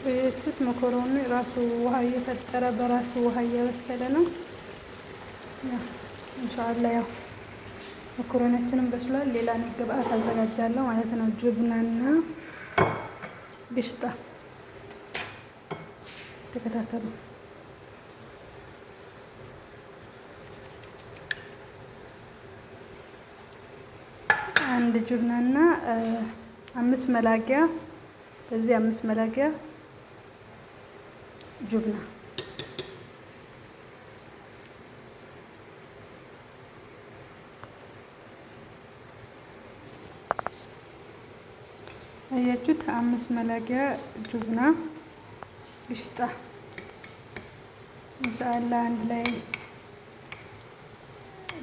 ያችሁት መኮረኒ ራሱ ውሃ እየፈጠረ በራሱ ውሃ እየበሰለ ነው። ኢንሻአላህ ያው መኮረኒያችንን በስሏል። ሌላ ግብአት አዘጋጃለሁ ማለት ነው። ጅብናና ግሽጣ ተከታተሉ። አንድ ጅብናና 5 መላጊያ በዚህ 5 መላጊያ ጅብና አያችሁት? 5 መላጊያ ጅብና ግሽጣ ኢንሻአላህ አንድ ላይ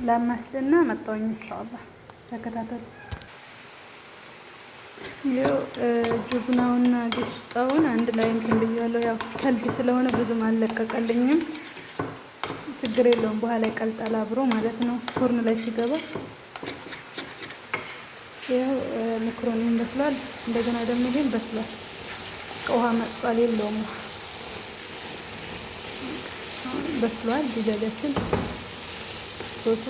ላማስልና መጣሁኝ። ኢንሻአላህ ተከታተሉ። ያው ጅብናውና ግሽጣውን አንድ ላይ እንትን ብያለሁ። ያው ተልጅ ስለሆነ ብዙም አልለቀቀልኝም፣ ችግር የለውም። በኋላ ይቀልጣል አብሮ ማለት ነው ፎርን ላይ ሲገባ። ያው መኮረኒውን በስሏል። እንደገና ደግሞ ይሄን በስሏል። ውሃ መጥቷል፣ የለውም ውሃ በስሏል። دجاج ኣችን ሶሱ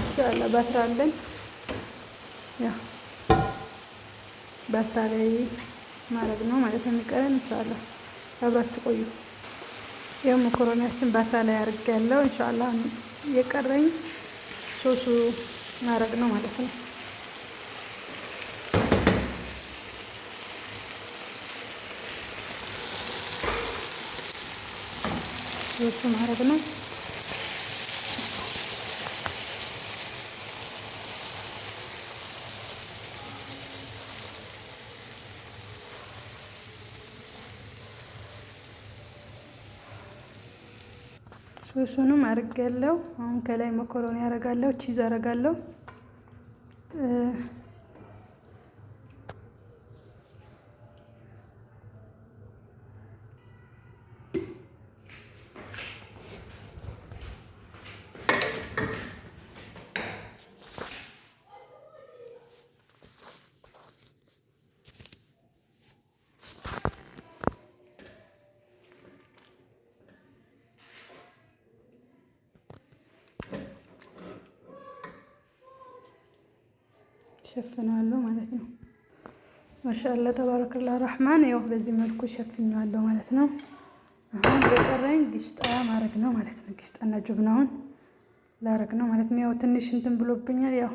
ኢንሻአላህ ባትራ አለን። ያው ባትራ ላይ ማድረግ ነው ማለት ነው የሚቀረን። ኢንሻአላህ አብራችሁ ቆዩ። ያው መኮረኒያችን ባትራ ላይ አድርጌያለሁ። ኢንሻአላህ የቀረኝ ሶሱ ማድረግ ነው ማለት ነው። ሶሱ ማድረግ ነው። ሶሱንም አድርጌያለሁ። አሁን ከላይ መኮረኒ አደርጋለሁ፣ cheese አደርጋለሁ። ሸፍነዋለሁ ማለት ነው። ማሻአላ ተባረከላ ረህማን። ያው በዚህ መልኩ ሸፍነዋለሁ ማለት ነው። አሁን የቀረኝ ግሽጣ ማድረግ ነው ማለት ነው። ግሽጣና ጅብናውን ላረግ ነው ማለት ነው። ያው ትንሽ እንትን ብሎብኛል። ያው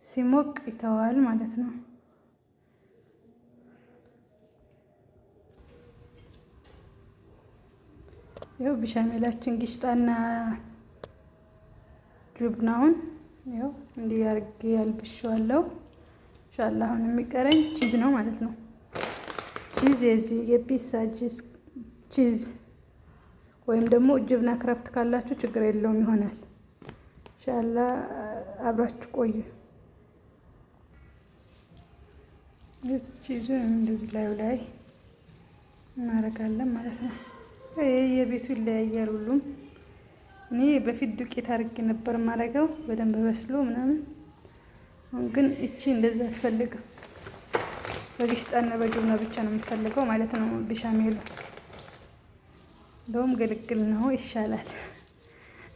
ሲሞቅ ይተዋል ማለት ነው። ያው ቢሻሜላችን ግሽጣና ጅብናውን ያው እንዲህ አድርጌ ያልብሼዋለሁ። ኢንሻአላህ አሁን የሚቀረኝ cheese ነው ማለት ነው። cheese የዚህ የፒዛ cheese ወይም ደግሞ جبنة ክረፍት ካላችሁ ችግር የለውም ይሆናል። ኢንሻአላህ አብራችሁ ቆዩ። cheese ኡን እንደዚህ ላዩ ላይ እናደርጋለን ማለት ነው። ይሄ የቤቱ ይለያያል ሁሉም። እኔ በፊት ዱቄት አድርጌ ነበር የማደርገው በደንብ በስሎ ምናምን። አሁን ግን እቺ እንደዛ አትፈልግም። በ قشطة ና በ جبنة ብቻ ነው የምትፈልገው ማለት ነው። ቢሻሜሉ እንደውም ግልግል ነው ይሻላል፣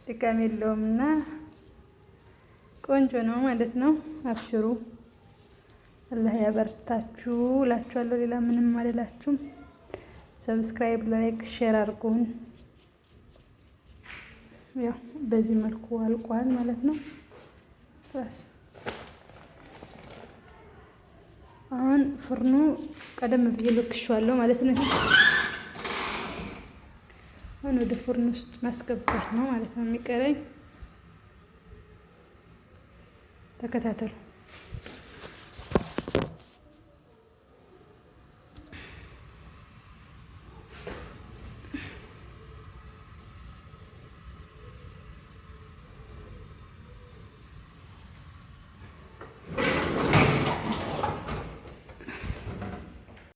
ድካም የለውም እና ቆንጆ ነው ማለት ነው። አብሽሩ፣ አላህ ያበርታችሁ እላችኋለሁ። ሌላ ምንም አልላችሁም። subscribe፣ like፣ share አድርጉን። ያው በዚህ መልኩ አልቋል ማለት ነው። አሁን ፍርኑ ቀደም ብዬ ለኩሼዋለሁ ማለት ነው። አሁን ወደ ፍርኑ ውስጥ ማስገባት ነው ማለት ነው የሚቀረኝ። ተከታተሉ።